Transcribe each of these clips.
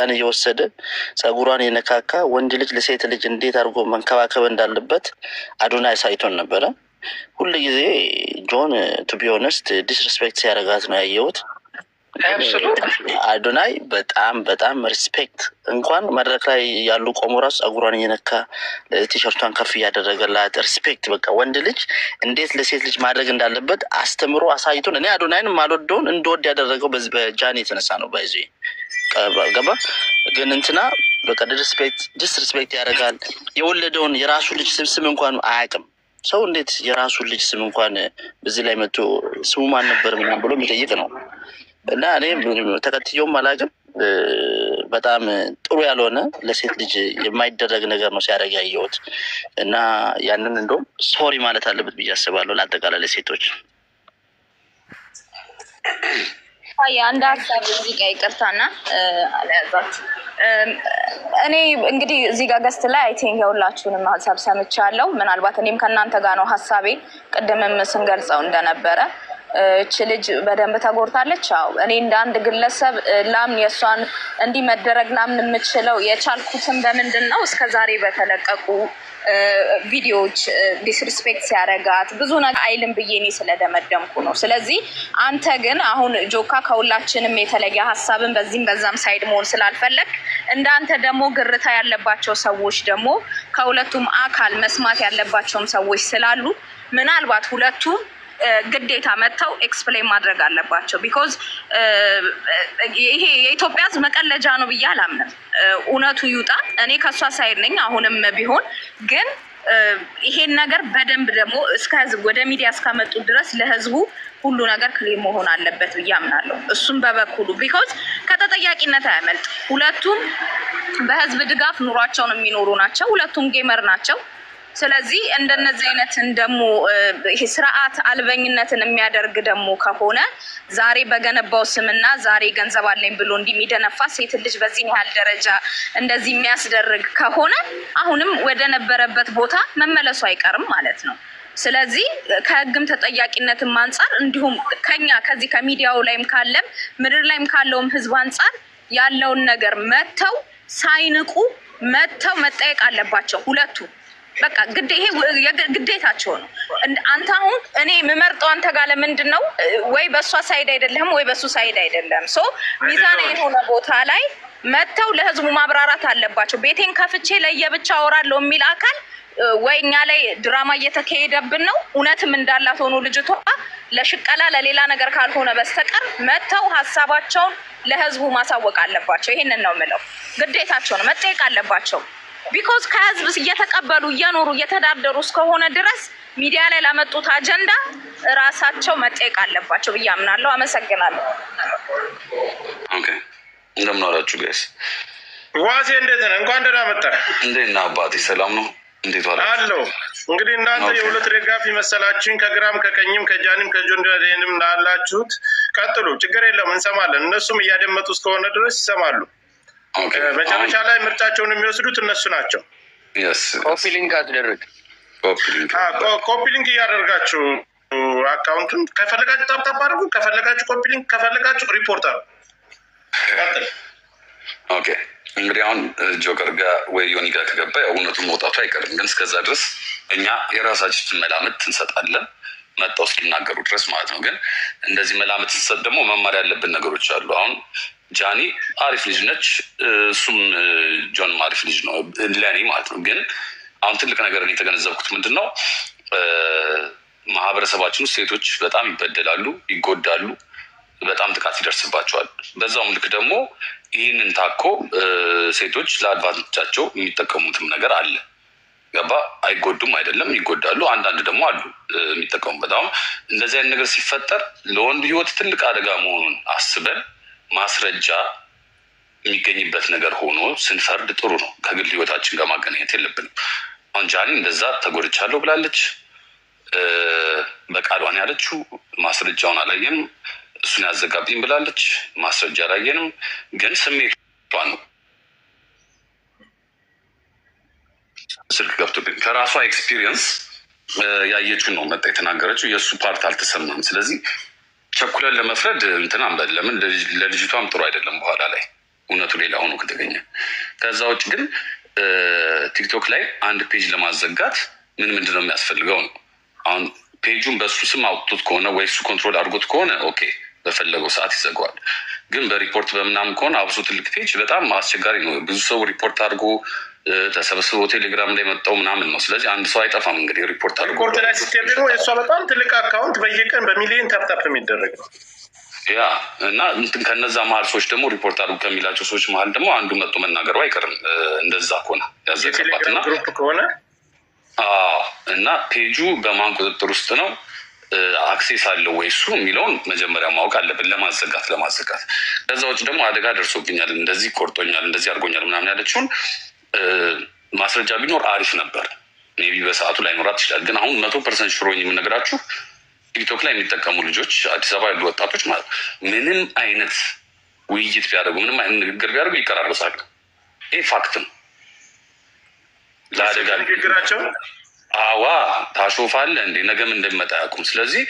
እየወሰደ ጸጉሯን የነካካ ወንድ ልጅ ለሴት ልጅ እንዴት አድርጎ መንከባከብ እንዳለበት አዶናይ አሳይቶን ነበረ። ሁል ጊዜ ጆን to be honest disrespect ሲያደርጋት ነው ያየሁት። አዶናይ በጣም በጣም respect እንኳን መድረክ ላይ ያሉ ቆሞ ራሱ ጸጉሯን እየነካ፣ ቲሸርቷን ከፍ እያደረገላት respect፣ በቃ ወንድ ልጅ እንዴት ለሴት ልጅ ማድረግ እንዳለበት አስተምሮ አሳይቶን፣ እኔ አዶናይን ማልወደውን እንድወድ ያደረገው በዚህ በጃኒ የተነሳ ነው። By the way ገባ ግን እንትና በቃ disrespect ያደርጋል። የወለደውን የራሱ ልጅ ስም እንኳን አያውቅም። ሰው እንዴት የራሱን ልጅ ስም እንኳን በዚህ ላይ መጥቶ ስሙ ማን ነበር ምናምን ብሎ የሚጠይቅ ነው። እና እኔ ተከትየውም አላውቅም። በጣም ጥሩ ያልሆነ፣ ለሴት ልጅ የማይደረግ ነገር ነው ሲያደርግ ያየሁት። እና ያንን እንደውም sorry ማለት አለበት ብዬ አስባለሁ ለአጠቃላይ ለሴቶች። አንድ ሀሳብ እዚህ ጋር፣ ይቅርታና አልያዛችሁ። እኔ እንግዲህ እዚህ ጋር guest ላይ I think የሁላችሁንም ሀሳብ ሰምቻለሁ። ምናልባት እኔም ከእናንተ ጋር ነው ሀሳቤ፣ ቅድምም ስንገልጸው እንደነበረ እች ልጅ በደንብ ተጎድታለች። አዎ፣ እኔ እንደ አንድ ግለሰብ ላምን የእሷን እንዲህ መደረግ ላምን የምችለው የቻልኩትን በምንድን ነው? እስከ ዛሬ በተለቀቁ ቪዲዮዎች disrespect ሲያደርጋት ብዙ ነገር አይልም ብዬ እኔ ስለደመደምኩ ነው። ስለዚህ አንተ ግን አሁን ጆካ ከሁላችንም የተለየ ሀሳብን በዚህም በዛም side መሆን ስላልፈለግ፣ እንዳንተ ደግሞ ግርታ ያለባቸው ሰዎች ደግሞ ከሁለቱም አካል መስማት ያለባቸውም ሰዎች ስላሉ ምናልባት ሁለቱም ግዴታ መጥተው explain ማድረግ አለባቸው። Because ይሄ የኢትዮጵያ ሕዝብ መቀለጃ ነው ብዬ አላምንም። እውነቱ ይውጣ። እኔ ከእሷ side ነኝ አሁንም ቢሆን፣ ግን ይሄን ነገር በደንብ ደግሞ እስከ ህዝብ ወደ ሚዲያ እስካመጡ ድረስ ለህዝቡ ሁሉ ነገር clear መሆን አለበት ብዬ አምናለሁ። እሱም በበኩሉ because ከተጠያቂነት አያመልጥ። ሁለቱም በህዝብ ድጋፍ ኑሯቸውን የሚኖሩ ናቸው። ሁለቱም gamer ናቸው። ስለዚህ እንደነዚህ አይነትን ደግሞ ይሄ ስርዓት አልበኝነትን የሚያደርግ ደግሞ ከሆነ፣ ዛሬ በገነባው ስምና ዛሬ ገንዘብ አለኝ ብሎ እንዲህ የሚደነፋ፣ ሴት ልጅ በዚህ ያህል ደረጃ እንደዚህ የሚያስደርግ ከሆነ አሁንም ወደ ነበረበት ቦታ መመለሱ አይቀርም ማለት ነው። ስለዚህ ከህግም ተጠያቂነትም አንጻር፣ እንዲሁም ከኛ ከዚህ ከሚዲያው ላይም ካለም ምድር ላይም ካለውም ህዝብ አንጻር ያለውን ነገር መተው ሳይንቁ መተው መጠየቅ አለባቸው ሁለቱ። በቃ ግዴ ይሄ ግዴታቸው ነው። አንተ አሁን እኔ የምመርጠው አንተ ጋር ለምንድን ነው? ወይ በእሷ side አይደለም ወይ በእሱ side አይደለም። So ሚዛናዊ የሆነ ቦታ ላይ መጥተው ለህዝቡ ማብራራት አለባቸው። ቤቴን ከፍቼ ለየብቻ አወራለሁ የሚል አካል ወይ እኛ ላይ ድራማ እየተካሄደብን ነው፣ እውነትም እንዳላት ሆኖ ልጅቷ ለሽቀላ ለሌላ ነገር ካልሆነ በስተቀር መጥተው ሀሳባቸውን ለህዝቡ ማሳወቅ አለባቸው። ይሄንን ነው የምለው፣ ግዴታቸው ነው፣ መጠየቅ አለባቸው። Because ከህዝብ እየተቀበሉ እየኖሩ እየተዳደሩ እስከሆነ ድረስ ሚዲያ ላይ ላመጡት አጀንዳ እራሳቸው መጠየቅ አለባቸው ብዬ አምናለሁ። አመሰግናለሁ። Okay፣ እንደምን ዋላችሁ guys? ዋሴ እንዴት ነህ? እንኳን ደህና መጣህ። እንዴት ነህ አባቴ? ሰላም ነው? እንዴት ዋላችሁ? አለው። እንግዲህ እናንተ የሁለት ደጋፊ መሰላችሁኝ። ከግራም ከቀኝም ከጃኒም ከጆን ዳንኤልም ላላችሁት ቀጥሉ፣ ችግር የለም፣ እንሰማለን። እነሱም እያደመጡ እስከሆነ ድረስ ይሰማሉ። መጨረሻ ላይ ምርጫቸውን የሚወስዱት እነሱ ናቸው። Copy link አስደርግ። Copy link። Copy link እያደርጋችሁ account ኡን ከፈለጋችሁ tap tap አድርጉ፣ ከፈለጋችሁ copy link፣ ከፈለጋችሁ ሪፖርት አድርጉ። ቀጥል። Okay፣ እንግዲህ አሁን ጆከር ጋር ወይ ዮኒ ጋር ከገባ ያው እውነቱን መውጣቱ አይቀርም። ግን እስከዛ ድረስ እኛ የራሳችንን መላምት እንሰጣለን፣ መጣው እስኪናገሩ ድረስ ማለት ነው። ግን እንደዚህ መላምት ስንሰጥ ደግሞ መማር ያለብን ነገሮች አሉ። አሁን ጃኒ አሪፍ ልጅ ነች፣ እሱም ጆንም አሪፍ ልጅ ነው ለእኔ ማለት ነው። ግን አሁን ትልቅ ነገር የተገነዘብኩት ምንድን ነው፣ ማህበረሰባችን ውስጥ ሴቶች በጣም ይበደላሉ፣ ይጎዳሉ፣ በጣም ጥቃት ይደርስባቸዋል። በዛውም ልክ ደግሞ ይህንን ታኮ ሴቶች ለ advantage ኣቸው የሚጠቀሙትም ነገር አለ። ገባ? አይጎዱም አይደለም፣ ይጎዳሉ። አንዳንድ ደግሞ አሉ የሚጠቀሙበት። አሁን እንደዚህ አይነት ነገር ሲፈጠር ለወንዱ ህይወት ትልቅ አደጋ መሆኑን አስበን ማስረጃ የሚገኝበት ነገር ሆኖ ስንፈርድ ጥሩ ነው። ከግል ህይወታችን ጋር ማገናኘት የለብንም። አሁን ጃኒ እንደዛ ተጎድቻለሁ ብላለች። በቃሏን ያለችው ማስረጃውን አላየንም። እሱን ያዘጋብኝ ብላለች። ማስረጃ አላየንም። ግን ስሜቷ ነው። ስልክ ገብቶብኝ ከራሷ experience ያየችውን ነው መጣ የተናገረችው። የእሱ part አልተሰማም። ስለዚህ ቸኩለን ለመፍረድ እንትን አንበል። ለምን ለልጅቷም ጥሩ አይደለም በኋላ ላይ። እውነቱ ሌላ ሆኖ ከተገኘ። ከዛ ውጭ ግን ቲክቶክ ላይ አንድ page ለማዘጋት ምን ምንድን ነው የሚያስፈልገው ነው። አሁን page ኡን በእሱ ስም አውጥቶት ከሆነ ወይ እሱ control አድርጎት ከሆነ okay፣ በፈለገው ሰዓት ይዘጋዋል። ግን በሪፖርት በምናምን ከሆነ፣ አብሶ ትልቅ page በጣም አስቸጋሪ ነው። ብዙ ሰው ሪፖርት አድርጎ ተሰብስቦ ቴሌግራም ላይ መጣው ምናምን ነው። ስለዚህ አንድ ሰው አይጠፋም እንግዲህ ሪፖርት አድርጎ ሪፖርት ላይ ስትሄድ ደግሞ የእሷ በጣም ትልቅ account በየቀን በሚሊዮን tap tap የሚደረግ ነው። Yeah፣ እና እንትን ከነዛ መሀል ሰዎች ደግሞ ሪፖርት አድርጉ ከሚላቸው ሰዎች መሀል ደግሞ አንዱ መጥቶ መናገሩ አይቀርም። እንደዛ ከሆነ ያዘጋባት እና የቴሌግራም group ከሆነ። አዎ፣ እና ፔጁ በማን ቁጥጥር ውስጥ ነው፣ access አለው ወይ እሱ የሚለውን መጀመሪያ ማወቅ አለብን ለማዘጋት። ከዛ ውጭ ደግሞ አደጋ ደርሶብኛል፣ እንደዚህ ቆርጦኛል፣ እንደዚህ አድርጎኛል ምናምን ያለችውን ማስረጃ ቢኖር አሪፍ ነበር። Maybe በሰዓቱ ላይኖራት ይችላል። ግን አሁን 100% sure ሆኜ የምነግራችሁ ቲክቶክ ላይ የሚጠቀሙ ልጆች፣ አዲስ አበባ ያሉ ወጣቶች ማለት ነው፣ ምንም አይነት ውይይት ቢያደርጉ፣ ምንም አይነት ንግግር ቢያደርጉ ይቀራረጻሉ። ይህ fact ነው። ለአደጋ ንግግራቸው አዋ ታሾፋለህ እንዴ? ነገም እንደሚመጣ አያውቁም። ስለዚህ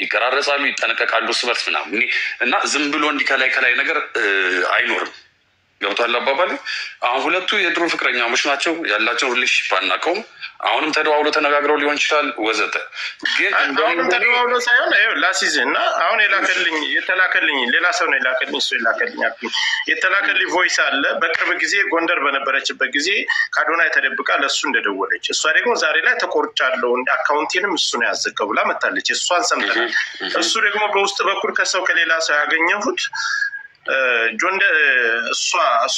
ይቀራረጻሉ፣ ይጠነቀቃሉ እርስ በርስ ምናምን እና ዝም ብሎ እንዲህ ከላይ ከላይ ነገር አይኖርም። ገብቷል አባባል። አሁን ሁለቱ የድሮ ፍቅረኛሞች ናቸው። ያላቸውን relationship አናውቀውም። አሁንም ተደዋውሎ ተነጋግረው ሊሆን ይችላል ወዘተ። ግን አሁንም ተደዋውሎ ሳይሆን ይኸው ላሲዝ እና አሁን የላከልኝ የተላከልኝ ሌላ ሰው ነው የላከልኝ፣ እሱ የላከልኝ አልኩኝ። የተላከልኝ voice አለ። በቅርብ ጊዜ ጎንደር በነበረችበት ጊዜ ከአዶናይ ተደብቃ ለእሱ እንደደወለች፣ እሷ ደግሞ ዛሬ ላይ ተቆርጫለሁ account ኤንም እሱ ነው ያዘጋው ብላ መታለች። እሷን ሰምተናል። እሱ ደግሞ በውስጥ በኩል ከሰው ከሌላ ሰው ያገኘሁት ጆንደ እሷ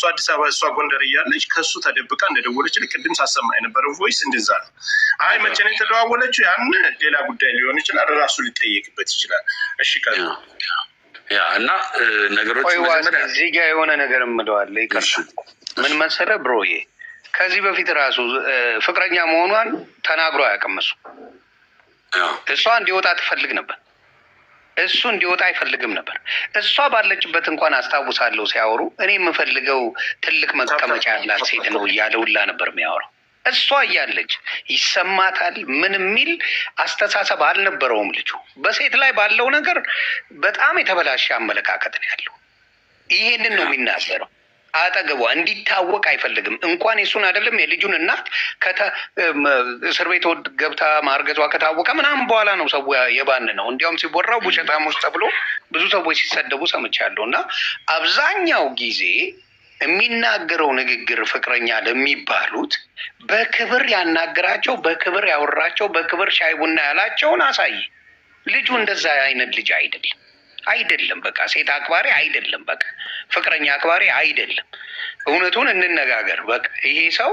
አዲስ አበባ እሷ ጎንደር እያለች ከእሱ ተደብቃ እንደደወለች ልክ ቅድም ሳሰማ የነበረው voice እንደዛ ነው። አይ መቼ ነው የተደዋወለችው? ያን ሌላ ጉዳይ ሊሆን ይችላል፣ ራሱ ሊጠየቅበት ይችላል። እሺ ቀጥል። Yeah፣ እና ነገሮች ቆይ ዋስ መጀመሪያ እዚህ ጋ የሆነ ነገር እምለዋለሁ። ይቅርታ፣ ምን መሰለህ bro ዬ፣ ከዚህ በፊት ራሱ ፍቅረኛ መሆኗን ተናግሮ አያውቅም እሱ። እሷ እንዲወጣ ትፈልግ ነበር፣ እሱ እንዲወጣ አይፈልግም ነበር። እሷ ባለችበት እንኳን አስታውሳለሁ ሲያወሩ እኔ የምፈልገው ትልቅ መቀመጫ ያላት ሴት ነው እያለ ሁላ ነበር የሚያወራው። እሷ እያለች ይሰማታል ምን የሚል አስተሳሰብ አልነበረውም ልጁ። በሴት ላይ ባለው ነገር በጣም የተበላሸ አመለካከት ነው ያለው። ይሄንን ነው የሚናገረው። አጠገቧ እንዲታወቅ አይፈልግም። እንኳን የሱን አይደለም የልጁን እናት እስር ቤት ገብታ ማርገዟ ከታወቀ ምናምን በኋላ ነው ሰው የባን ነው። እንዲያውም ሲወራው ውሸታሞች ተብሎ ብዙ ሰዎች ሲሰደቡ ሰምቻለሁ። እና አብዛኛው ጊዜ የሚናገረው ንግግር ፍቅረኛ ለሚባሉት በክብር ያናገራቸው፣ በክብር ያወራቸው፣ በክብር ሻይ ቡና ያላቸውን አሳይ። ልጁ እንደዛ አይነት ልጅ አይደለም፣ አይደለም። በቃ ሴት አክባሪ አይደለም። በቃ ፍቅረኛ አክባሪ አይደለም። እውነቱን እንነጋገር። በቃ ይሄ ሰው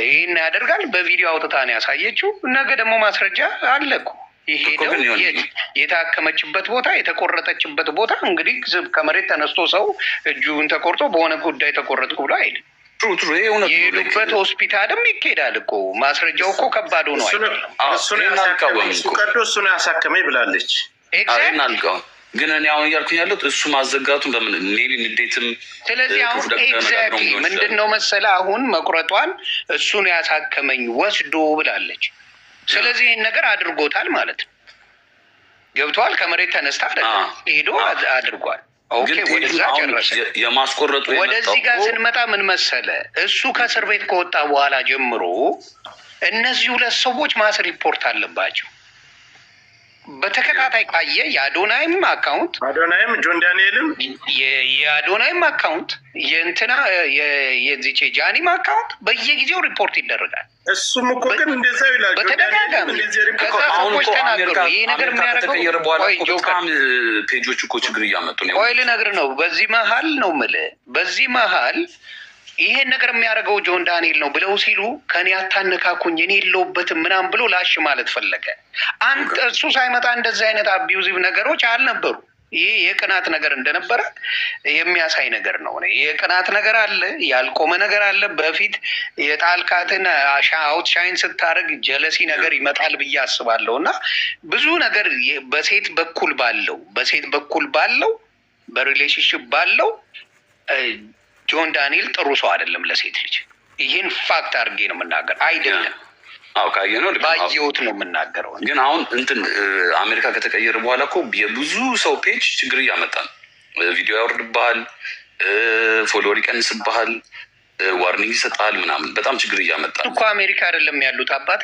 ይሄን ያደርጋል። በቪዲዮ አውጥታ ነው ያሳየችው። ነገ ደግሞ ማስረጃ አለ እኮ። የሄደው የታከመችበት ቦታ፣ የተቆረጠችበት ቦታ፣ እንግዲህ ከመሬት ተነስቶ ሰው እጁን ተቆርጦ በሆነ ጉዳይ ተቆረጥኩ ብሎ አይልም። የሄዱበት ሆስፒታልም ይኬዳል እኮ፣ ማስረጃው እኮ ከባድ ሆኖ አይደለም። እሱ ቀዶ እሱ ነው ያሳከመኝ ብላለች። ግን እኔ አሁን እያልኩኝ ያለሁት እሱ ማዘጋቱን በምን maybe ንዴትም ስለዚህ አሁን exactly ምንድን ነው መሰለህ፣ አሁን መቁረጧን እሱን ያሳከመኝ ወስዶ ብላለች። ስለዚህ ይህን ነገር አድርጎታል ማለት ነው። ገብተዋል። ከመሬት ተነስታ አይደለም፣ ሄዶ አድርጓል። Okay፣ ወደዛ ጨረሰ። የማስቆረጡ ወደዚህ ጋር ስንመጣ ምን መሰለ፣ እሱ ከእስር ቤት ከወጣ በኋላ ጀምሮ እነዚህ ሁለት ሰዎች mass report አለባቸው። በተከታታይ ካየ የአዶናይም account አዶናይም ጆን ዳንኤልም የአዶናይም account፣ የእንትና የዚች ጃኒም account በየጊዜው ሪፖርት ይደረጋል። እሱም እኮ ግን እንደዛው ይላል። በተደጋጋሚ ከዛ ሰዎች ተናገሩ። ይህ ነገር የሚያደርገው በኋላ በጣም page ኦች እኮ ችግር እያመጡ ነው። ቆይ ልነግርህ ነው። በዚህ መሀል ነው የምልህ። በዚህ መሀል ይሄን ነገር የሚያደርገው ጆን ዳንኤል ነው ብለው ሲሉ ከኔ አታነካኩኝ፣ እኔ የለሁበትም ምናምን ብሎ ላሽ ማለት ፈለገ። አንተ እሱ ሳይመጣ እንደዚህ አይነት abusive ነገሮች አልነበሩ። ይህ የቅናት ነገር እንደነበረ የሚያሳይ ነገር ነው። የቅናት ነገር አለ፣ ያልቆመ ነገር አለ። በፊት የጣልካትን outshine ስታደርግ jealousy ነገር ይመጣል ብዬ አስባለሁ። እና ብዙ ነገር በሴት በኩል ባለው በ relationship ባለው ጆን ዳንኤል ጥሩ ሰው አይደለም ለሴት ልጅ። ይህን fact አድርጌ ነው የምናገር። አይደለም። አዎ፣ ካየነው ልክ ነው። ባየሁት ነው የምናገረው። ግን አሁን እንትን አሜሪካ ከተቀየረ በኋላ እኮ የብዙ ሰው page ችግር እያመጣ ነው። ቪዲዮ ያወርድብሃል፣ Follower ይቀንስብሃል፣ warning ይሰጥሃል ምናምን በጣም ችግር እያመጣ እኮ አሜሪካ አይደለም ያሉት አባቴ።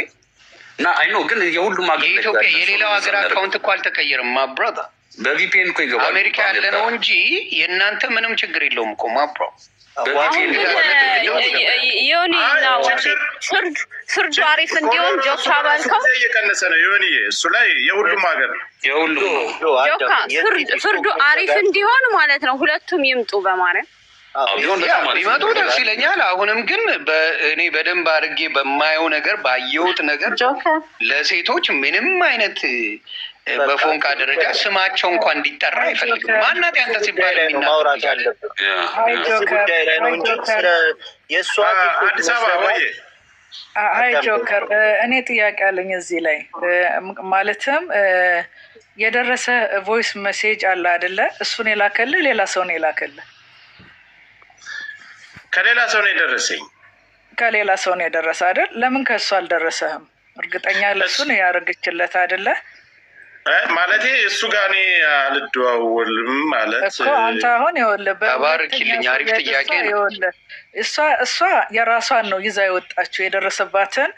እና I know ግን የሁሉም ሀገር ላይ የኢትዮጵያ ያለ ሰው የሌላው ነው ሀገር እንደዛ account እኮ አልተቀየርም my brother። በ VPN እኮ ይገባሉ። አሜሪካ ያለ ነው እንጂ የእናንተ ምንም ችግር የለውም እኮ my bro። በ VPN አሁን ግን ይገባሉ። ዮኒ እና ዋሴ ፍርዱ አሪፍ እንዲሆን ጆካ ባልከው ጊዜ እየቀነሰ ነው ዮኒዬ፣ እሱ ላይ የሁሉም ሀገር ነው። የሁሉም ነው። ጆካ ፍርዱ አሪፍ እንዲሆን ማለት ነው። ሁለቱም ይምጡ በማርያም። ቢሆን በጣም አሪፍ ቢመጡ ነው። ደስ ይለኛል። አሁንም ግን እኔ በደንብ አድርጌ በማየው ነገር፣ ባየሁት ነገር ለሴቶች ምንም አይነት በፎንቃ ደረጃ ስማቸው እንኳን እንዲጠራ አይፈልግም። ማናት ያንተ ሲባል ላይ ነው ማውራት የሚናገር ያለብን። አይ እዚህ ጆከር፣ ጉዳይ ላይ ነው አይ እንጂ ጆከር፣ ስለ የእሷ ቲክቶክ አዲስ አበባ መዘጋት ወይ አይ ጆከር፣ እኔ ጥያቄ አለኝ እዚህ ላይ። ማለትም የደረሰ voice message አለ አይደለ? እሱን የላከልህ ሌላ ሰው ነው የላከልህ? ከሌላ ሰው ነው የደረሰኝ። ከሌላ ሰው ነው የደረሰ አይደል? ለምን ከእሱ አልደረሰህም? እርግጠኛ ለእሱ ነው ያደረገችለት አይደለ? ማለቴ እሱ ጋር እኔ አልደዋወልም ማለት እኮ አንተ አሁን ይኸውልህ በሁለተኛ ተባረኪልኝ። ሰው አሪፍ ጥያቄ እሷ ነው። ይኸውልህ እሷ የራሷን ነው ይዛ የወጣችው፣ የደረሰባትን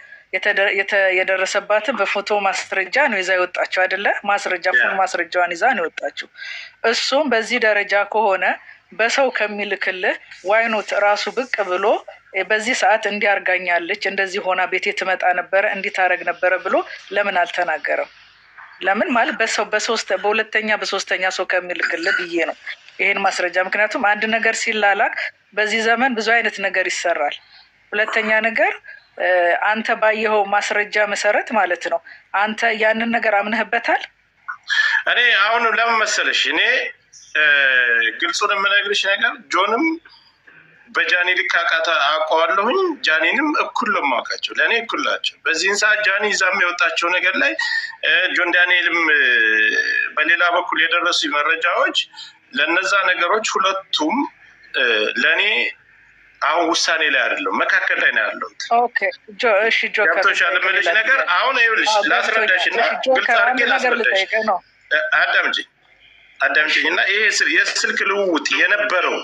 የደረሰባትን በፎቶ ማስረጃ ነው ይዛ የወጣችው አይደለ? ማስረጃ full ማስረጃዋን ይዛ ነው የወጣችው። እሱም በዚህ ደረጃ ከሆነ በሰው ከሚልክልህ why not ራሱ ብቅ ብሎ በዚህ ሰዓት እንዲህ አርጋኛለች፣ እንደዚህ ሆና ቤቴ ትመጣ ነበረ፣ እንዲህ ታረግ ነበረ ብሎ ለምን አልተናገረም? ለምን ማለት በሰው በሶስት በሁለተኛ በሶስተኛ ሰው ከሚልክልህ ብዬ ነው ይሄን ማስረጃ። ምክንያቱም አንድ ነገር ሲላላክ በዚህ ዘመን ብዙ አይነት ነገር ይሰራል። ሁለተኛ ነገር አንተ ባየኸው ማስረጃ መሰረት ማለት ነው፣ አንተ ያንን ነገር አምነህበታል? እኔ አሁን ለምን መሰለሽ፣ እኔ ግልጹን የምነግርሽ ነገር ጆንም በጃኒ ልክ አውቀዋለሁኝ። ጃኒንም እኩል ነው የማውቃቸው፣ ለእኔ እኩል ናቸው። በዚህን ሰዓት ጃኒ ይዛም የወጣቸው ነገር ላይ ጆን ዳንኤልም በሌላ በኩል የደረሱ መረጃዎች ለነዛ ነገሮች ሁለቱም ለእኔ አሁን ውሳኔ ላይ አይደለም፣ መካከል ላይ ነው ያለሁት። Okay እሺ ጆከር፣ ገብቶሻል የምልሽ ሌላ ነገር ጥያቄ። አሁን ይኸውልሽ አዎ ላስረዳሽ ገብቶኛል። እና እሺ ግልጽ ጆከር አድርጌ አንድ ነገር ላስረዳሽ። ልጠይቅህ ነው። አዳምጪኝ አዳምጪኝ እና ይሄ የስልክ ልውውጥ የነበረው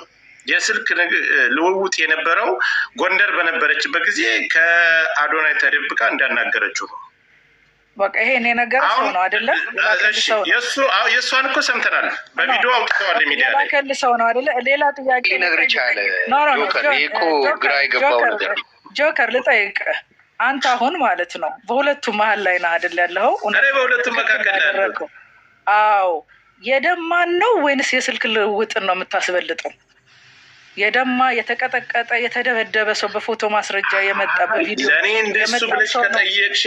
የስልክ ልውውጥ የነበረው ጎንደር በነበረችበት ጊዜ ከአዶናይ ተደብቃ እንዳናገረችው ነው። በቃ ይሄን የነገረ ሰው አሁን ነው አይደለ? የላከልህ እሺ ሰው ነው። የእሷን እኮ ሰምተናል፣ በቪዲዮ አውጥተዋል ሚዲያ ላይ። የላከልህ ሰው ነው አይደለ? ሌላ ጥያቄ ሊነግር ልጠይቅህ። ቻለ No no no ጆከር። ጆ- ይሄ እኮ ግራ ጆከር የገባው ጆከር ነገር ነው። ጆከር ልጠይቅህ። አንተ አሁን ማለት ነው በሁለቱም መሀል ላይ ነህ አይደል ያለኸው? እኔ እውነት በሁለቱም ትክክል መካከል ላይ ያለሁት። ያደረገው አዎ። የደማን ነው ወይንስ የስልክ ልውውጥን ነው የምታስበልጠው? የደማ የተቀጠቀጠ የተደበደበ ሰው በፎቶ ማስረጃ የመጣ በቪዲዮ ለእኔ እንደሱ የመጣ ብለሽ ሰው ነው። ከጠየቅሽ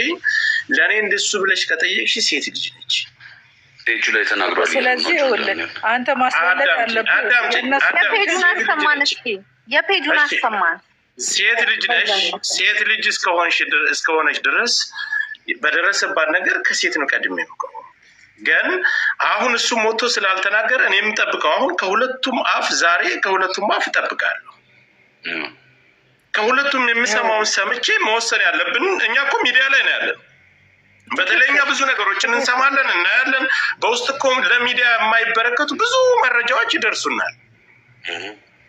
ለእኔ እንደሱ ብለሽ ከጠየቅሽ ሴት ልጅ ነች። ፔጁ ላይ ተናግሯል እያሉ ስለዚህ ነው ጆን ይኸውልህ ዳንኤል። አንተ ማስበለጥ አዳምጪኝ ያለብህ አዳምጪኝ የእነሱ አዳምጪኝ። የ page ኡን ሴት ልጅ አሰማን ነች። እስኪ፣ የ page ኡን እሺ አሰማን። ሴት ልጅ ነሽ። ሴት ልጅ እስከሆነች ድረስ በደረሰባት ነገር ከሴት ነው ቀድሜ የምቆመው። ግን አሁን እሱ ሞቶ ስላልተናገረ እኔ የምጠብቀው አሁን ከሁለቱም አፍ ዛሬ ከሁለቱም አፍ እጠብቃለሁ። ከሁለቱም የምሰማውን ሰምቼ መወሰን ያለብን እኛ እኮ ሚዲያ ላይ ነው ያለን። በተለይ እኛ ብዙ ነገሮችን እንሰማለን፣ እናያለን። በውስጥ እኮ ለሚዲያ የማይበረከቱ ብዙ መረጃዎች ይደርሱናል።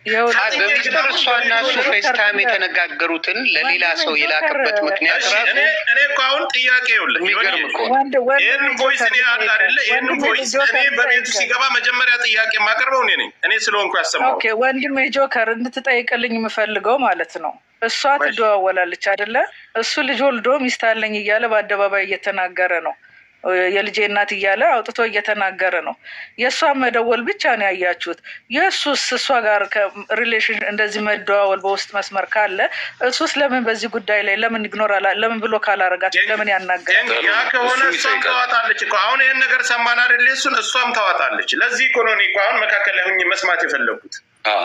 ይኸውልህ አይ በሚስጥር እሷና እሱ ጆከር FaceTime የተነጋገሩትን ለሌላ ወንድሜ ሰው ጆከር የላከበት ምክንያት እሺ ራሱ እኔ እኔ እኮ አሁን ጥያቄ ይኸውልህ የሚገርም ዮኒ፣ እኮ ነው። ወንድ ይህን ወንድሜ voice ጆከር እኔ አለ ልጠይቅህ አይደለ? ይህን ወንድሜ voice እኔ ጆከር በቤቱ ልጠይቅህ። ሲገባ መጀመሪያ ጥያቄ የማቀርበው እኔ ነኝ። እኔ ስለሆንኩ ያሰማሁት። Okay ወንድሜ ጆከር እንድትጠይቅልኝ የምፈልገው ማለት ነው እሷ ትደዋወላለች አይደለ? እሱ ልጅ ወልዶ ሚስት አለኝ እያለ በአደባባይ እየተናገረ ነው። የልጄ እናት እያለ አውጥቶ እየተናገረ ነው። የእሷ መደወል ብቻ ነው ያያችሁት። የእሱስ እሷ ጋር relation እንደዚህ መደዋወል በውስጥ መስመር ካለ እሱስ ለምን በዚህ ጉዳይ ላይ ለምን ignore ለምን ብሎ ካላረጋት ለምን ያናገራል? ጥሩ ያ ከሆነ እሱም እሷም ይጠይቃል። ታዋጣለች እኮ። አሁን ይህን ነገር ሰማን አይደል? እሱን እሷም ታዋጣለች። ለዚህ እኮ ነው እኔ እኮ አሁን መካከል ላይ ሁኜ መስማት የፈለጉት።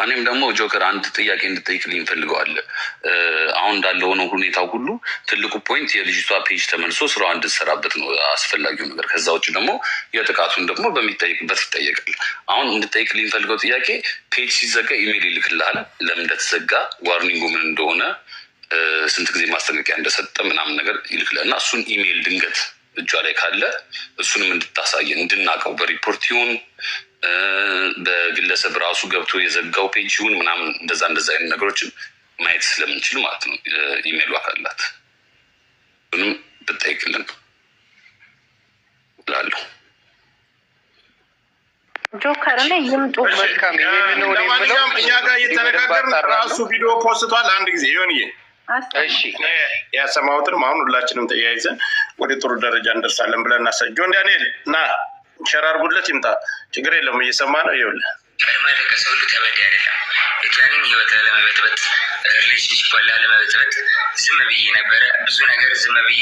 እኔም ደግሞ ጆከር አንድ ጥያቄ እንድጠይቅልኝ እፈልገዋለሁ። አሁን እንዳለ ሆኖ ሁኔታው ሁሉ ትልቁ point የልጅቷ page ተመልሶ ስራዋ እንድትሰራበት ነው አስፈላጊው ነገር። ከዛ ውጭ ደግሞ የጥቃቱን ደግሞ በሚጠይቅበት ይጠየቃል። አሁን እንድጠይቅልኝ ፈልገው ጥያቄ page ሲዘጋ ኢሜል ይልክልሃል፣ ለምን እንደተዘጋ፣ warning ኡ ምን እንደሆነ፣ ስንት ጊዜ ማስጠንቀቂያ እንደሰጠ ምናምን ነገር ይልክልሃል እና እሱን ኢሜል ድንገት እጇ ላይ ካለ እሱንም እንድታሳየን እንድናውቀው በሪፖርት ይሁን በግለሰብ ራሱ ገብቶ የዘጋው page ይሁን ምናምን እንደዛ እንደዛ አይነት ነገሮችን ማየት ስለምንችል ማለት ነው። ኢሜይሏ ካላት ምንም ብጠይቅልን እላለሁ። ጆከር ላይ ይምጡ። ለማንኛውም እኛ ጋር እየተነጋገርን ራሱ ቪዲዮ ፖስቷል። አንድ ጊዜ ይሆንዬ ያሰማሁትንም አሁን ሁላችንም ተያይዘን ወደ ጥሩ ደረጃ እንደርሳለን ብለን እናሰ ጆን ዳንኤል ና share አድርጉለት ይምጣ። ችግር የለውም እየሰማ ነው። ይኸውልህ ቀድሞ ያለቀሰ ሁሉ ተበዳይ አይደለም። የጃኒን ህይወት ላለመበጥበጥ፣ relationship ላለመበጥበጥ ዝም ብዬ ነበረ። ብዙ ነገር ዝም ብዬ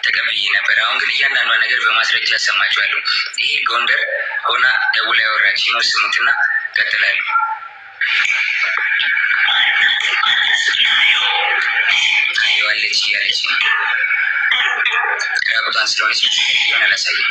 ተቀብዬ ነበረ። አሁን ግን እያንዳንዷ ነገር በማስረጃ ያሰማችኋለሁ። ይሄ ጎንደር ሆና ደውላ ያወራች ነው። ስሙትና ቀጥላለሁ። አየዋለች እያለች ነው። ራቁቷን ስለሆነች ሆን አላሳየም።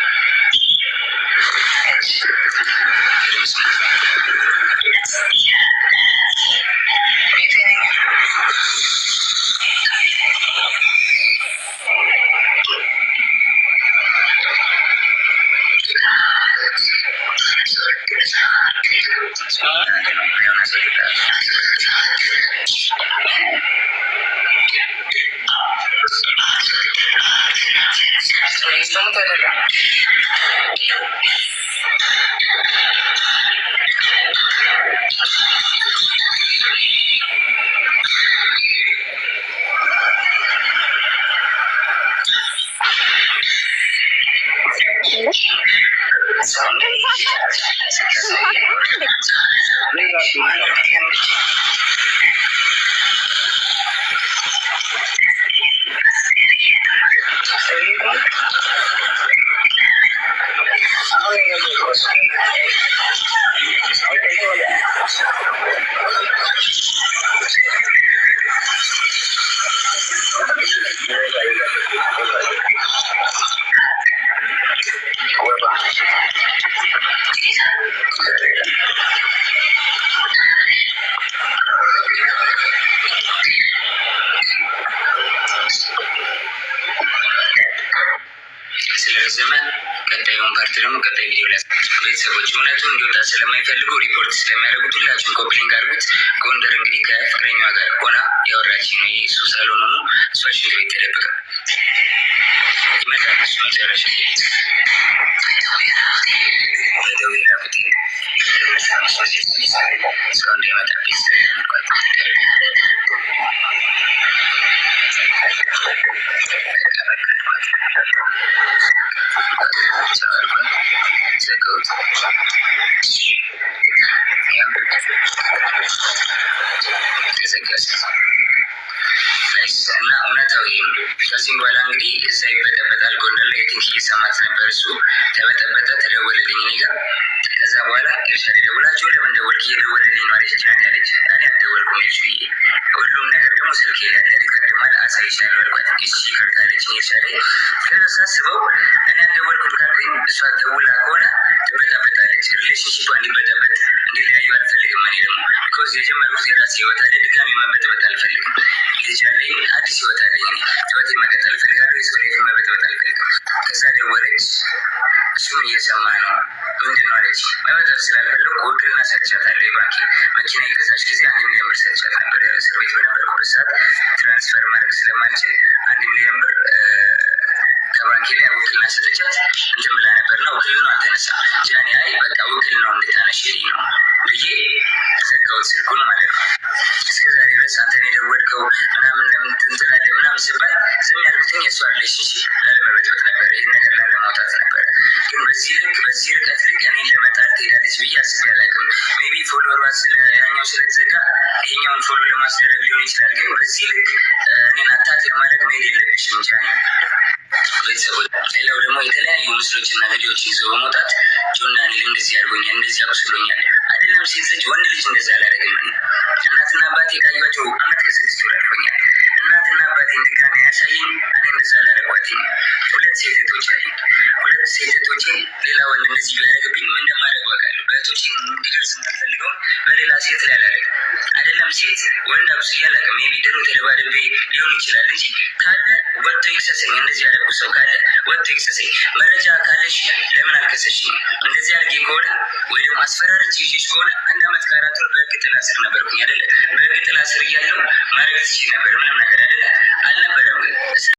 ስለረዘመ ቀጣዩን part ደግሞ ቀጣይ ቪዲዮ ላይ ቤተሰቦች እውነቱ እንዲወጣ ስለማይፈልጉ ሪፖርት ስለሚያደርጉት ሁላችሁም copy link አድርጉት። ጎንደር እንግዲህ ከፍቅረኛዋ ጋር ሆና ያወራች ነው። ይህ እሱ ሳሎን ሆኖ እሷ ሽንት ቤት ተደብቃ ይመጣል። እሱ መጨረሻ ሰው እንዳይመጣብኝ ስለምንቋጥ እና እውነታው ይሄ ነው። ከዚህም በኋላ እንግዲህ እዛ ይበጠበጣል። ጎንደር ላይ think እየሰማት ነበር። እሱ ተበጠበጠ፣ ተደወለልኝ እኔ ጋር። ከዛ በኋላ ኤልሻ ደውላችሁ ለምን ደወልክ? እየደወለልኝ ነው አለች። ጃኒ አለች። እኔ አልደወልኩም ኤልሹዬ፣ ሁሉም ነገር ደግሞ ስልክ ይላል record ማለት አሳይሻለሁ አልኳት። እሺ ይቅርታ አለችኝ ኤልሻ ላይ። ከዛ ሳስበው እኔ አልደወልኩም ካልኩኝ እሷ ደውላ ከሆነ ትበጠበጣለች። relationship እንዲበጠበጥ እንዲለያዩ አልፈልግም። እኔ ደግሞ because የጀመርኩት የራሴ ህይወት አለ። ድጋሚ መበጥበጥ አልፈልግም። ልጅ አለኝ፣ አዲስ ህይወት አለኝ። እኔ ህይወቴን መቀጠል እፈልጋለሁ። የሰው life መበጥበጥ አልፈልግም። ከዛ ደወለች። እሱም እየሰማ ነው። ምንድን ነው አለች። መበጥበጥ ስላልፈለኩ ውክልና ሰጥቻታለሁ። የባንኬ መኪና የገዛች ጊዜ 1 ሚሊዮን ብር ሰጥቻት ነበር። እስር ቤት በነበርኩበት ሰዓት transfer ማድረግ ስለማንችል 1 ሚሊዮን ብር ከባንኬ ላይ ውክልና ሰጥቻት እንትን ብላ ነበር እና ውክልናው አልተነሳም። ጃኒ አይ በቃ ውክልናው እንድታነሽልኝ ነው ብዬ ዘጋሁት ስልኩን ማለት ነው። እስከ ዛሬ ድረስ አንተን የደወልከው ምናምን ለምን ትላለህ ምናምን ስባል ዝም ያልኩትኝ የእሷ relationship ላለመበጥበጥ ነበር፣ ይህን ነገር ላለማውጣት ነበረ። ግን በዚህ ልክ በዚህ ርቀት ልክ እኔን ለመጣል ትሄዳለች ብዬ አስቤ አላውቅም። maybe follower ሯ ያኛው ስለተዘጋ ይሄኛውን follow ለማስደረግ ሊሆን ይችላል። ግን በዚህ ልክ እኔን attack ለማድረግ መሄድ የለብሽም ጃኒ። ቤተሰቦች ሌላው ደግሞ የተለያዩ ምስሎችና ቪዲዮዎች ይዘው በመውጣት ጆን ዳንኤል እንደዚህ አድርጎኛል፣ እንደዚህ አቁስሎኛል። አይደለም ሴት ልጅ ወንድ ልጅ እንደዚህ አላደርግም። እኔ እናትና አባቴ ካዩቸው አመት ከ6 ወር አልፎኛል። እናትና አባቴን ድጋሚ ያሳየኝ እኔ እንደዛ አላደረጓትኝ። ሁለት ሴት እህቶች አሉኝ። ሁለት ሴት እህቶቼን ሌላ ወንድ እንደዚህ ቢያደርግብኝ ምን እንደማደርግ አውቃለሁ። በእህቶቼ እንዲደርስ የማልፈልገውን በሌላ ሴት ላይ አላደርግም። አይደለም ማንኛውንም ሴት ወንድ አቁስዬ አላውቅም። Maybe ድሮ ተደባድቤ ሊሆን ይችላል እንጂ ካለ ወጥቶ ይክሰሰኝ። እንደዚህ ያደረጉ ሰው ካለ ወጥቶ ይክሰሰኝ። መረጃ ካለሽ ለምን አልከሰሽኝ? እንደዚህ አድርጌ ከሆነ ወይ ደግሞ አስፈራርቼ ይዤሽ ከሆነ 1 ዓመት ከ4 ወር በህግ ጥላ ስር ነበርኩኝ አይደለ? በህግ ጥላ ስር እያለሁ ማድረግ ትችይ ነበር ምንም ነገር አይደለ?